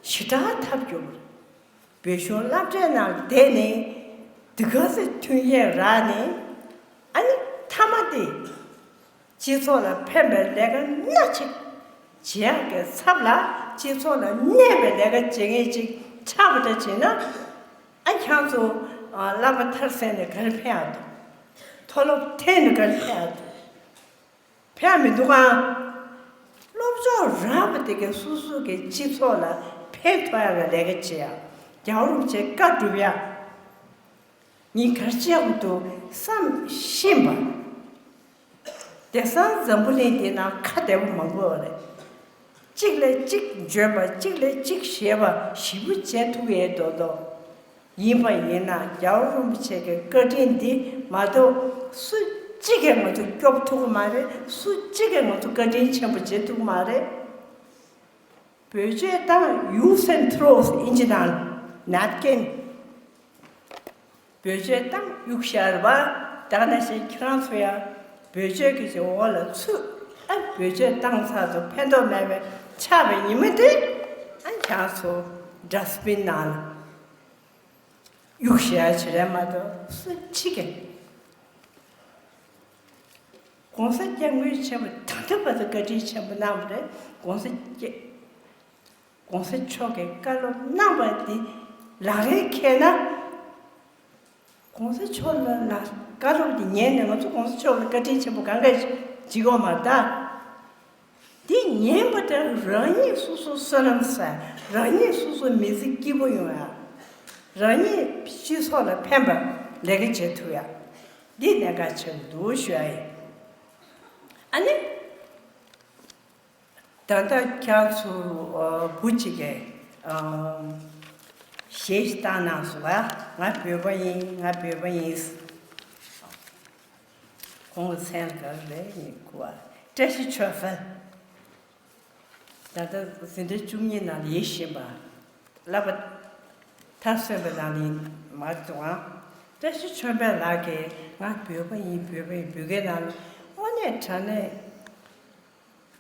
ཞེ་དྲག་ཐབས་སྐྱོ་པོ་རེད། བོད་གཞུང་སློབ་གྲྭའི་ནང་བསྡད་ནས་འདི་ག་ཚོད་མཐུན་རྐྱེན་རག་ནས་ཨ་ནི་མཐའ་མ་དེ་སྤྱི་ཚོགས་ལ་ཕན་པའི་ལས་ཀ་སྣ་གཅིག་བྱེད་ཡག་གི་ཚབ་ལ་སྤྱི་ཚོགས་ལ་གནོད་པའི་ལས་ཀ་བྱེད་མཁན་ཅིག་ཆགས་པ་འདྲ་བྱས་ན། ཨ་ཁྱེད་ཚོ་བསླབ་པ་མཐར་སོན་ནས་ག་རེ་ཕན་ཡག་འདུག་མཐོ་སློབ་ཐོན་ནས་ག་རེ་ཕན་ཡག་འདུག་ཕན་མི་འདུག་ཨང་། སློབ་སྦྱོང་རག་པ་དེ་གས་སོ་སོ་གི་སྤྱི་ཚོགས་ལ་ཕན་ཐོགས་ཡག་གི་ལས་ཀ་བྱེད་ཡག་རྒྱལ་བ་རིན་པོ་ཆེའི་བཀའ་སྒྲུབ་ཡག་ངས་ག་རེ་བྱེད་དགོས་འདུག་བསམ་ཤེས་པ། དེང་སང་འཛམ་བུ་གླིང་འདི་ནང་ཁ་བདེ་པོ་མང་པོ་ཡོད་རེད། གཅིག་ལས་གཅིག་འཇོན་པ། གཅིག་ལས་གཅིག་ཞེད་པ་ཞེ་པོ་བྱེད་ཐུབ་ཡས་མདོག་མདོག་ཡིན་པ་ཡིན་ན་རྒྱལ་བ་རིན་པོ་ཆེ་གི་བཀའ་དྲིན་འདི་མ་གཏོགས་སུ་གཅིག་གིས་ང་ཚོ་སྐྱོབ་ཐུབ་ཀྱི་མ་རེད། སུ་གཅིག་གིས་ང་ཚོ་བཀའ་དྲིན་ཆེན་པོ་བྱེད་ཐུབ་ཀྱི་མ་རེད། བེད་སྤྱོད་བཏང་། use and throws ཨིན་ཇི་ནང་napkin བེད་སྤྱོད་བཏང་། གཡུག་བཞག་རེད་པ། ད་ག་ནང་བཞིན་ཁྱེད་རང་ཚོ་ཡང་བེད་སྤྱོད་ཀྱི་ཅིག་འོག་ལ་ཚུད། ཨ་བེད་སྤྱོད་བཏང་ཚར་དུས་ཕན་ཐོགས་མེད་པའི་ཆགས་པའི་ཉི་མ་དེ་ཨ་ཁྱེད་རང་ཚོ་dustbin ནང་ལ་གཡུག་བཞག་ཡ་ཅིག་རེད་མ་གཏོགས་སུ་གཅིག་གིས། ༸གོང་ས་༸སྐྱབས་མགོན་ཆེན་པོ་ད་ལྟ་བར་དུ་བཀའ་དྲིན་ཆེན་པོ་གནང་བ་རེད། ༸གོང་ས་༸སྐྱབས་༸གོང་ས་མཆོག་གིས་བཀའ་སློབ་གནང་བ་འདི་ལག་ལེན་འཁེལ་ན། ༸གོང་ས་མཆོག་ལ་ལ་བཀའ་སློབ་འདི་ཉན་ནས་ང་ཚོ་༸གོང་ས་མཆོག་ལ་བཀའ་དྲིན་ཆེན་པོ་གང་ག་བྱེད་དགོས་མ་རེད་ད། འདི་ཉན་པ་དང་རང་ཉིད་སོ་སོ་བསོད་ནམས་བསགས། རང་ཉིད་སོ་སོ་མི་ཚེ་སྐྱིད་པོ་ཡོང་ཡ། རང་ཉིད་སྤྱི་ཚོགས་ལ་ཕན་པ་ལས་ཀ་བྱེད་ཐུབ་ཡ། འདི་གནད་འགག་ཆེན་པོ་འདུག་ཞུ་ཡ་ཡིན། ཨ་ནི། ད་ལྟ་ཁྱེད་ཚོ་བུ་གཅིག་གིས་གཞས་ཤིག་བཏང་གནང་སོང་བ། ང་བོད་པ་ཡིན། ང་བོད་པ་ཡིན། ཁོང་གི་མཚན་ག་རེ་རེད་ཡིན་གོ་བ། བཀྲ་ཤིས་ཆོས་འཕེལ། ད་ལྟ་འཛིན་གྲྭ་བཅུ་གཉིས་ནང་ལ་ཡིན་བཞིན་པ། བསླབ་པ་མཐར་སོན་པའི་ནང་ལ་ཡིན་མ་གཏོགས། བཀྲ་ཤིས་ཆོས་འཕེལ་ལགས་ཀྱིས་ང་བོད་པ་ཡིན། བོད་པ་ཡིན། བོད་སྐད་ནང་ལ་དངོས་གནས་དྲང་གནས།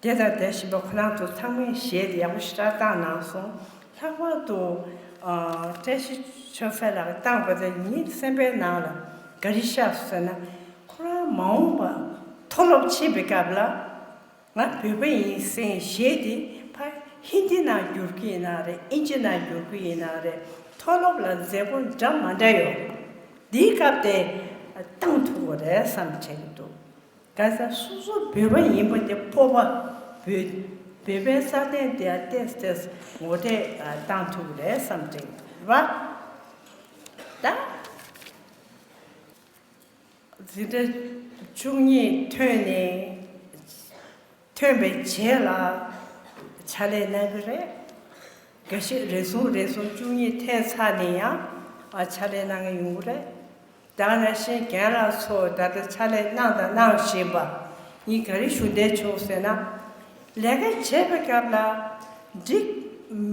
དེ་དང་དེ་བཞིན་པ་ཁོ་རང་ཚོ་ཚང་མས་གཞས་དེ་ཡག་པོ་ཞེ་དྲག་བཏང་གནང་སོང་། ལྷག་པར་དུ་ཨ་བཀྲ་ཤིས་ཆོས་འཕེལ་ལགས་བཏང་བ་དེ་ངའི་སེམས་པའི་ནང་ལ་ག་རེ་ཤར་སོང་ཟེར་ན། ཁོ་རང་མ་འོངས་པ་མཐོ་སློབ་ཕྱིན་པའི་སྐབས་ལ་ང་བོད་པ་ཡིན་ཟེར་གཞས་དེ་ཕར་ཧིན་དི་ནང་བསྒྱུར་གྱི་ཡིན་ན་རེད། ཨིན་ཇི་ནང་བསྒྱུར་གྱི་ཡིན་ན་རེད། མཐོ་སློབ་ལ་མཛད་སྒོ་འདྲ་མ་འདྲ་ཡོད། འདིའི་སྐབས་དེ་ བཏང་ཐུབ་དགོས་རེད་བསམ་དྲན་གྱི་འདུག་ག་ས་སོ་སོ་བོད་པ་ཡིན་པ་དེ་སྤོབས་པ། བོད་བོད་པའི་ས་སྟེང་དེ་ཏེས་ཏེས་ངོ་སྤྲོད་བཏང་ཐུབ་རེད་བསམ་དྲན་གྱི་འདུག་རེད་པ། ད་འཛིན་གྲྭ་བཅུ་གཉིས་ཐོན་ནས་ཐོན་པའི་རྗེས་ལ་ཕྱག་ལས་གནང་གི་རེད། འགའ་ཞིག་རེ་ཟུང་རེ་ཟུང་བཅུ་གཉིས་ཐོན་ཚར་ནས་ཡང་ཨ་ཕྱག་ལས་གནང་གི་ཡོང་གི་རེད། ད་ནང་བཞིན་རྒན་ལགས་ཚོ་ད་ལྟ་ཕྱག་ལས་གནང་དང་གནང་བཞིན་པ་ངས་ག་རེ་ཞུ་འདོད་བྱུང་ཟེར་ན། ལས་ཀ་བྱེད་པའི་སྐབས་ལ་འགྲིག་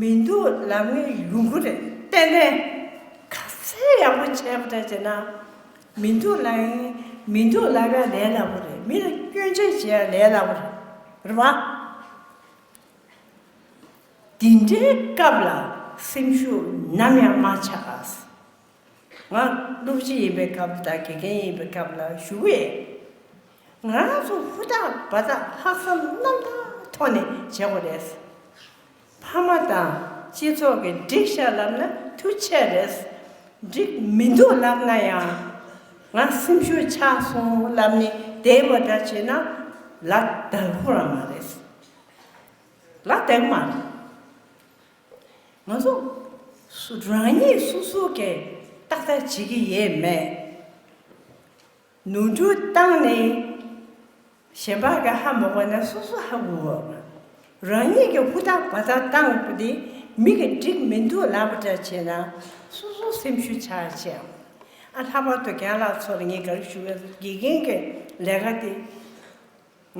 མི་འདུག་ལབ་མཁན་ཡོང་གི་རེད། ཏན་ཏན་ག་ཚད་ཡག་པོ་བྱས་པ་འདྲ་བྱས་ན། མི་འདུག་ལབ་ཡིན། མི་འདུག་ལབ་ཡ་ལས་སླ་པོ་རེད། མི་ལ་སྐྱོན་བརྗོད་བྱེད་ཡ་ལས་སླ་པོ་རེད། རེད་པ། འདི་འདྲའི་སྐབས་ལ་སེམས་ཤུགས་ནམ་ཡང་མ་ཆག་ང་སློབ་སྤྱི་ཡིན་པའི་སྐབས་དང་དགེ་རྒན་ཡིན་པའི་སྐབས་ལ་ཞུ་གི་ཡོད། ང་རང་ཚོ་ཧུར་ཐག་འབད་ཐག་ལྷག་བསམ་རྣམ་དག་ཐོག་ནས་བྱེད་དགོས་རེད། ཕ་མ་དང་སྤྱི་ཚོགས་ཀྱིས་འགྲིག་ཤག་ལབ་ན་ཐུགས་ཆེ་རེད། འགྲིག་མི་འདུག་ལབ་ན་ཡང་ང་སེམས་ཤུགས་ཆག་སོང་ལབ་ནས་བསྡད་པ་འདྲ་བྱས་ན་ལ་དྭགས་པོ་རང་མ་རེད། ལ་དྭགས་པོ་མ་རེད། ང་ཚོ་སུ་རང་ཉིད་སོ་སོ་གིས་ཏག་ཏག་བྱེད་ཀྱི་ཡོད་མེད། ནོར་འཁྲུལ་བཏང་ནས་གཞན་པ་གིས་ཧ་མ་གོ་ན་སོ་སོ་ཧ་གོ་དགོས། རང་ཉིད་ཀྱིས་ཧུར་ཐག་འབད་ཐག་བཏང་དགོས་དེ་མི་གིས་འགྲིག་མི་འདུག་ལབ་པ་འདྲ་བྱས་ན་སོ་སོ་སེམས་ཤུགས་ཆག་ཆེ། ཨ་ལྷག་པར་དུ་རྒན་ལགས་ཚོ་ལ་ངས་ག་རེ་ཞུ་གི་ཡོད། དགེ་རྒན་གྱི་ལས་ཀ་དེ་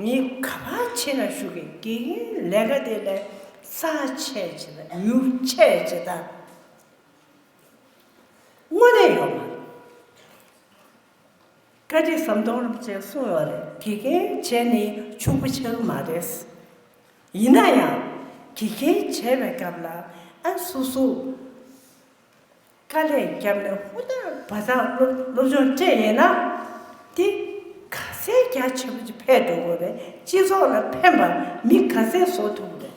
ངས་ག་པར་ཕྱིན་ན་ཞུ་གི། དགེ་རྒན་ལས་ཀ་དེ་ལས་རྩ་ཆེ་ཆེ་དང་མྱུར་ཆེ་ཆེ་དང་དངོས་གནས་ཡོད་མ་རེད། བཀའ་ཁྲི་ཟམ་གདོང་རིན་པོ་ཆེས་གསུངས་ཡོད་རེད། དགེ་རྒན་བྱས་ནས་ཕྱུག་པོ་ཆགས་ཀྱི་མ་རེད། ཡིན་ན་ཡང་དགེ་རྒན་བྱས་པའི་སྐབས་ལ་ཨ་སོ་སོ་དཀའ་ལས་བརྒྱབ་ནས་ཧུར་ཐག་འབད་ཐག་སློབ་སློབ་སྦྱོང་སྤྲད་ཡིན་ན་དེ་ག་ཚད་རྒྱ་ཆེ་པོ་ཅིག་ཕེབས་འགྲོ་གི་རེད། སྤྱི་ཚོགས་ལ་ཕན་པ་མི་ག་ཚད་བཟོ་ཐུབ་ཀྱི་རེད།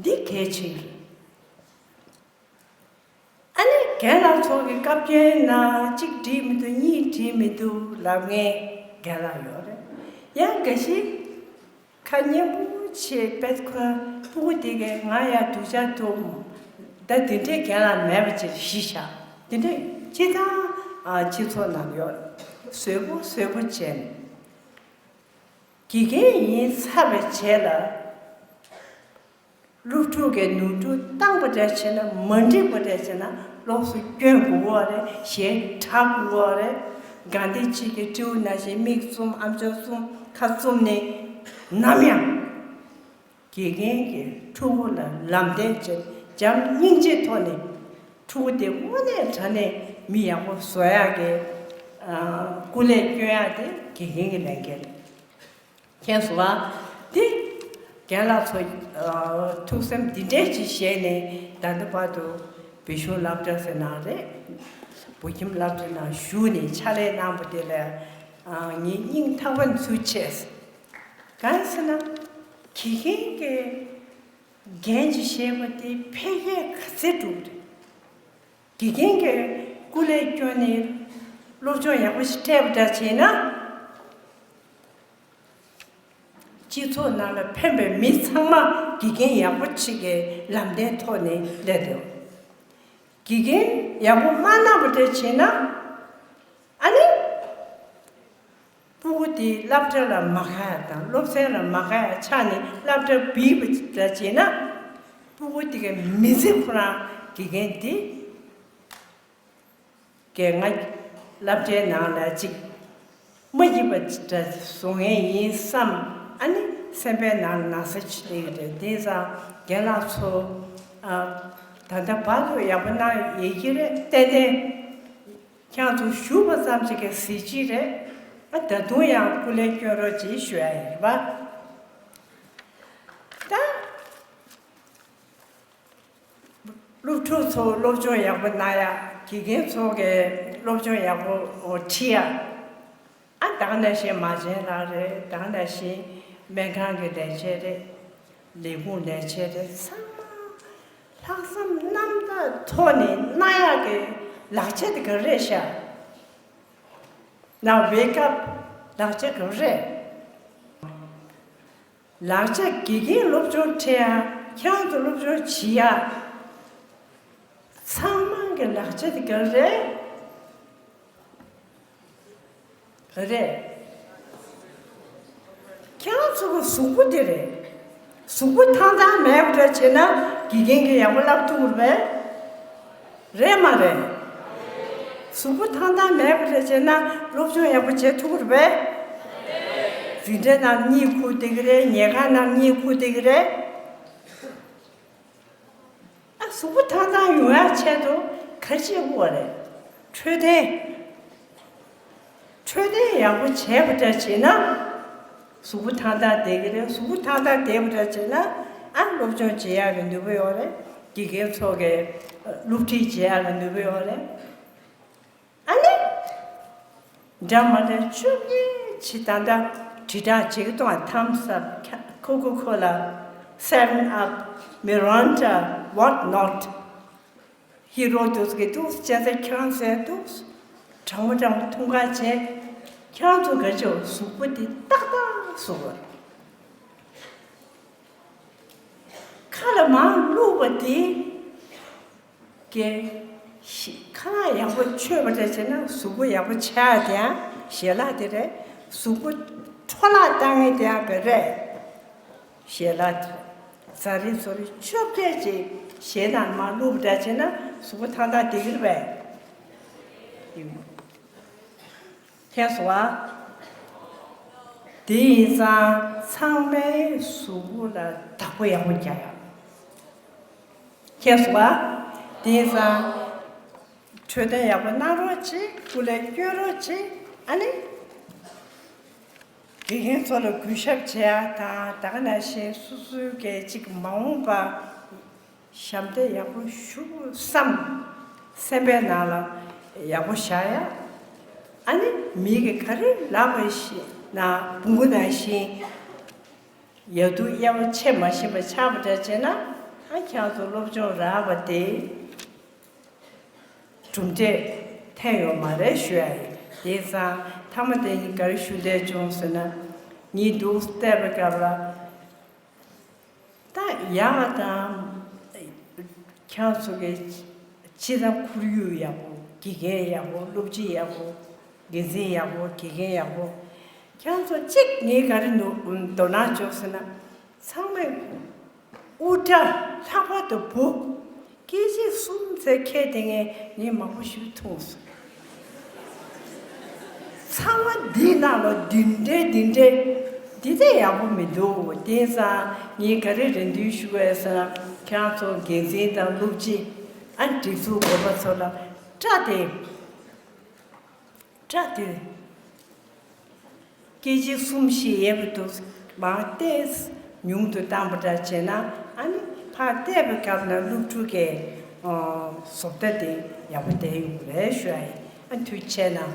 འདི་གལ་ཆེ་གི་རེད། ཨ་ནི་རྒན་ལགས་ཚོ་གི་བཀའ་བཀྱོན་ན་གཅིག་འགྲིག་མི་འདུག་གཉིས་འགྲིག་མི་འདུག་ལབ་མཁན་རྒན་ལགས་ཡོད་རེད། ཡང་འགའ་ཞིག་ཁ་སྙན་པོ་བྱས་པས་ཁོ་སྤུ་གུ་དེ་གས་ང་ཡ་སྡུག་ཅག་འདུག་ད་འདི་འདྲའི་རྒན་ལགས་མེད་པ་ཅིག་གཞི་བཞག་འདི་འདྲའི་སྤྱི་བཏང་ཨ་སྤྱི་ཚོགས་ནང་ཡོད་རེད། བཟོད་པོ་བཟོད་པོ་བྱས་ནས་དགེ་རྒན་ཡིན་ཚར་བའི་རྗེས་ལ། སློབ་ཕྲུག་གིས་ནོར་འཁྲུལ་བཏང་པ་འདྲ་བྱས་ན་མ་འགྲིག་པ་འདྲ་བྱས་ན་ལོགས་སུ་སྐྱོན་དགོས་པ་རེད། ཞེ་དྲག་དགོས་པ་རེད། དགའ་བདེ་གཅིག་གི་སྤྲེའུ་ནང་བཞིན་མིག་བཙུམ་ཨམ་ཅོག་བཙུམ་ཁ་བཙུམ་ནས་ནམ་ཡང་དགེ་རྒན་གྱིས་ཕྲུ་གུ་ལ་ལམ་སྟོན་བྱེད་བྱམས་སྙིང་རྗེའི་ཐོག་ནས་ཕྲུ་གུ་དེ་དངོས་གནས་དྲང་གནས་མི་ཡག་པོ་བཟོ་ཡག་གི་སྐུ་ལས་སྐྱོན་ཡག་དེ་དགེ་རྒན་གྱི་ལས་འགན་རེད། མཁྱེན་སོང་ང་། དེ་རྒན་ལགས་ཚོ་ཐུགས་སེམས་འདི་འདྲས་ཅིག་བཞེས་ནས་ད་ལྟ་བར་དུ་བོད་གཞུང་སློབ་གྲྭ་ཟེར་ནའང་རེད། བོད་ཁྱིམ་སློབ་གྲྭ་ནང་བཞུགས་ནས་ཕྱག་ལས་གནང་བ་དེ་ལ་ངས་སྙིང་ཐག་པ་ནས་ཐུགས་རྗེ་ཆེ། གང་ཡིན་ཟེར་ན་དགེ་རྒན་གྱི་འགན་ཅིག་བཞེས་པ་དེ་འཕེལ་རྒྱས་ག་ཚད་འགྲོ་གི་རེད། དགེ་རྒན་གྱིས་སྐུ་ལས་བསྐྱོན་ནས་སློབ་སྦྱོང་ཡག་པོ་ཞིག་སྤྲད་པ་འདྲ་བྱས་ན། སྤྱི་ཚོགས་ནང་ལ་ཕན་པའི་མི་ཚང་མ་དགེ་རྒན་ཡག་པོ་ཅིག་གི་ལམ་སྟོན་ཐོག་ནས་སླེབས་འདུག་དགེ་རྒན་ཡག་པོ་མ་གནང་བ་འདྲ་བྱས་ན། ཨ་ནི། སྤུ་གུ་དེ་སློབ་གྲྭ་ལ་མ་ཁ་ཡ་དང་སློབ་ཚན་ལ་མ་ཁ་ཡ་ཆགས་ནས་སློབ་གྲྭ་བུད་པ་འདྲ་བྱས་ན། སྤུ་གུ་དེ་གའི་མི་ཚེ་ཁོ་རང་དགེ་རྒན་དེ་གས་ང་སློབ་གྲྭའི་ནང་ལ་ཅིག་མ་སྐྱིད་པ་འདྲ་བཟོ་མཁན་ཡིན་བསམ། ཨ་ནི་སེམས་པའི་ནང་ལ་ན་ཚ་ཅིག་སླེབས་ཀྱི་རེད། དེ་ཙང་རྒན་ལགས་ཚོ་ཨ་ད་ལྟ་བར་དུ་ཡག་པོ་གནང་ཡོད་ཀྱི་རེད། ཏན་ཏན། ཁྱེད་ཚོ་བཞུགས་པ་ཙམ་ཞིག་གི་གཟི་བརྗིད་རེད། ཨ་ད་དུང་ཡང་སྐུ་ལས་སྐྱོན་རོགས་གྱིས་ཞུ་ཡ་ཡིན་པ། ད་སློབ་ཕྲུག་ཚོ་སློབ་སྦྱོང་ཡག་པོ་གནང་ཡ། དགེ་རྒན་ཚོ་གི་སློབ་སྦྱོང་ཡག་པོ་ཁྲིད་ཡ། ཨ་ད་ག་ནང་བཞིན་མ་བྱན་ལགས་རེད། ད་ག་ནང་བཞིན་སྨན་ཁང་གི་ལས་བྱེད་རེད། ལས་ཁུངས་ལས་བྱེད་རེད། ཚང་མ་ལྷག་བསམ་རྣམ་དག་ཐོག་ནས་གནང་ཡག་གི་ལག་ཆ་དེ་ག་རེ་རེད་ཤག Now wake up. ལག་ཆ་གང་རེད། ལག་ཆ་དགེ་རྒན་སློབ་སྦྱོང་ཁྲིད་ཡ། ཁྱེད་རང་ཚོ་སློབ་སྦྱོང་བྱེད་ཡ། ཚང་མ་གི་ལག་ཆ་དེ་གང་རེད། གང་རེད། ཁྱེད་རང་ཚོ་གི་གཟུགས་པོ་དེ་རེད། གཟུགས་པོ་ཐང་ཐང་མེད་པ་འདྲ་བྱས་ན་དགེ་རྒན་གྱིས་ཡག་པོ་བསླབ་ཐུབ་ཀྱི་རེད་པས། རེད་མ་རེད། གཟུགས་པོ་ཐང་ཐང་མེད་པ་འདྲ་བྱས་ན་སློབ་སྦྱོང་ཡག་པོ་བྱེད་ཐུབ་ཀྱི་རེད་པས། འཛིན་གྲྭ་ནང་གཉིད་ཁུག་བསྡད་ཀྱི་རེད། ཉལ་ཁང་ནང་གཉིད་ཁུག་བསྡད་ཀྱི་རེད། ཨ། གཟུགས་པོ་ཐང་ཐང་ཡོང་ཡག་ཆེད་དུ་ག་རེ་བྱེད་དགོས་པ་རེད། འཕྲོད་བསྟེན། འཕྲོད་བསྟེན་ཡག་པོ་བྱས་པ་འདྲ་བྱས་ན། གཟུགས་པོ་ཐང་ཐང་བསྡད་ཀྱི་རེད། གཟུགས་པོ་ཐང་ཐང་བསྡད་པ་འདྲ་བྱས་ན། ཨ། སློབ་སྦྱོང་བྱེད་ཡག་གི་ནུས་པ་ཡོད་རེད། དགེ་རྒན་ཚོ་གི་སློབ་ཁྲིད་བྱེད་ཡག་གི་ནུས་པ་ཡོད་རེད། ཨ་ནི། འདྲ་མ་འདྲ་བཅོ་བརྒྱད་ཅིག་ད་ལྟ་དྲིལ་བསྒྲགས་བྱེད་ཀྱི་འདུག་ཨ། Thumbs up, Coca-Cola, Seven Up, Mirinda, what not. ཧི་རོ་འདུག་གི་འདུག་སྤྱན་རས་ཁྱེད་རང་ཚོའི་འདུག་གྲང་མོ་གྲང་མོ་འཐུང་ག་བྱས། ཁྱེད་རང་ཚོ་ག་ཅོ་གཟུགས་པོ་འདི་ཏག་ཏག་བཟོ་དགོས། ཁ་ལ་མར་བླུགས་པ་དེ། ཀྱེ། ཤི། ཁ་ལག་ཡག་པོ་མཆོད་པ་འདྲ་བྱས་ན་གཟུགས་པོ་ཡག་པོ་ཆགས་དེ་ཡང་ཞལ་ལག་དེ་རེད། གཟུགས་པོ་འཕྲོ་བརླག་བཏང་ངེས་དེ་ཡང་ག་རེད། ཞལ་ལག་དེ་རེད། ཛ་རིག་ཛོ་རིག་བཅོ་བརྒྱད་ཅིག་ཞལ་ནང་མར་བླུགས་པ་འདྲ་བྱས་ན་གཟུགས་པོ་ཐང་ཐང་བསྡད་ཀྱི་རེད་པས། མཁྱེན་སོང་ཨ། དེ་ཡིན་ཙང་ཚང་མས་གཟུགས་པོ་ལ་བདག་པོ་ཡག་པོ་རྒྱག་ཡག་མཁྱེན་སོང་ཨ། དེ་ཡིན་ཙང་འཕྲོད་བསྟེན་ཡག་པོ་གནང་རོགས་གྱིས། སྐུ་ལས་སྐྱོན་རོགས་གྱིས། ཨ་ནི། དགེ་རྒན་ཚོ་ལ་གུས་ཞབས་བྱེད་ཡག་དང་། ད་ག་ནང་བཞིན་སོ་སོའི་གི་ཅིག་མ་འོངས་པ། ཞབས་འདེགས་ཡག་པོ་ཞུ་བསམ། སེམས་པའི་ནང་ལ་ཡག་པོ་བཞག་ཡ། ཨ་ནི་མི་གིས་ག་རེ་ལབ་པ་ཞིག་ན་བོང་བུ་ནང་བཞིན་ཡ་དུ་གཡའ་བ་ཕྱེ་མ་ཤེས་པ་ཆགས་པ་འདྲ་བྱས་ན། ཨ། ཁྱེད་ཚོ་སློབ་སྦྱོང་རག་པ་དེ་གྲུབ་འབྲས་ཐོན་ཡོད་མ་རེད་ཞུ་ཡ་ཡིན། དེ་ཙང་མཐའ་མ་དེ་ངས་ག་རེ་ཞུ་འདོད་བྱུང་ཟེར་ན། ངས་འདུག་བལྟས་པའི་སྐབས་ལ། ད་ཡག་དང་། ཁྱེད་ཚོ་གི་སྤྱིར་བཏང་ཁོར་ཡུག་ཡག་པོ། དགེ་རྒན་ཡག་པོ། སློབ་སྤྱི་ཡག་པོ། འགན་འཛིན་ཡག་པོ། དགེ་རྒན་ཡག་པོ། ཁྱེད་ཚོ་གཅིག་ངས་ག་རེ་ནོར། དོ་སྣང་བྱུང་ཟེར་ན། ཚང་མས་དབུ་སྐྲ་ལྷག་པར་དུ་བུ། སྐྱེས་ཆེན་གསུམ་ཚེ་ཁྱེད་དེ་ངས་ངས་མང་པོ་ཞིག་མཐོང་སོང་། ཚང་མ་འདིའི་ནང་ལ་འདི་འདྲའི་འདི་འདྲའི་འདི་འདྲའི་ཡག་པོ་མི་འདུག་དེང་སང་ངས་ག་རེ་རེ་འདུན་ཞུ་བས་ཟེར་ན། ཁྱེད་རང་ཚོ་འགན་འཛིན་དང་སློབ་སྤྱི། ཨ། སྒྲིག་འཛུགས་འགོ་པ་ཚོ་ལ་སྐྲ་དེ། སྐྲ་དེ། སྐྱེས་ཆེན་གསུམ་བཞི་ཡོད་པ་འདུག་མར་བལྟས། ཉུང་དུ་བཏང་པ་འདྲ་བྱས་ན། ཨ་ནི་ཕར་བལྟས་པའི་སྐབས་ན་སློབ་ཕྲུག་གི་ཨ་བཟོ་ལྟ་དེ་ཡག་པོ་བསྡད་ཡོང་གི་རེད་ཞུ་ཡ་ཡིན། ཨ། ཐུགས་རྗེ་གནང་།